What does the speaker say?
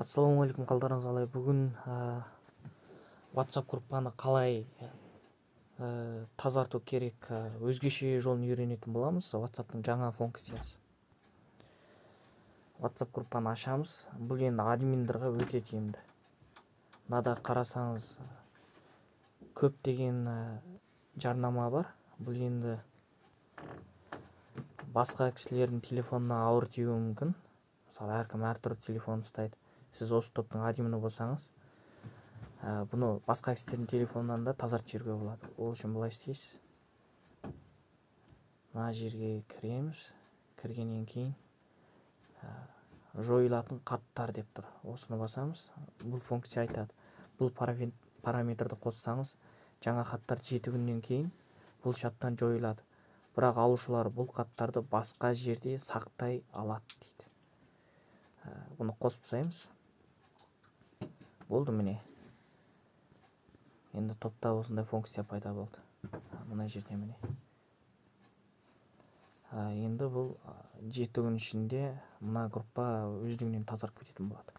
Ассалаумағалейкум, қалдарыңыз қалай? Бүгін WhatsApp группаны қалай тазарту керек, өзгеше жолын үйренетін боламыз. WhatsApp'тың жаңа функциясы. WhatsApp группаны ашамыз. Бұл енді админдарға өте тиімді. Мынада қарасаңыз, көптеген жарнама бар. Бұл енді басқа кісілердің телефонына ауыр тиюі мүмкін. Мысалы, әркім әртүрлі телефон ұстайды. Сіз осы топтың админі болсаңыз, бұны басқа кісілердің телефонынан да тазартып жіберуге болады. Ол үшін былай істейсіз: мына жерге кіреміз. Кіргеннен кейін «Жойылатын хаттар» деп тұр, осыны басамыз. Бұл функция айтады: бұл параметрді қоссаңыз, жаңа хаттар 7 күннен кейін бұл чаттан жойылады, бірақ алушылар бұл хаттарды басқа жерде сақтай алады дейді. Бұны қосып тастаймыз. Болды, міне, енді топта осындай функция пайда болды мына жерде, міне. Енді бұл 7 күн ішінде мына группа өздігінен тазарып кететін болады.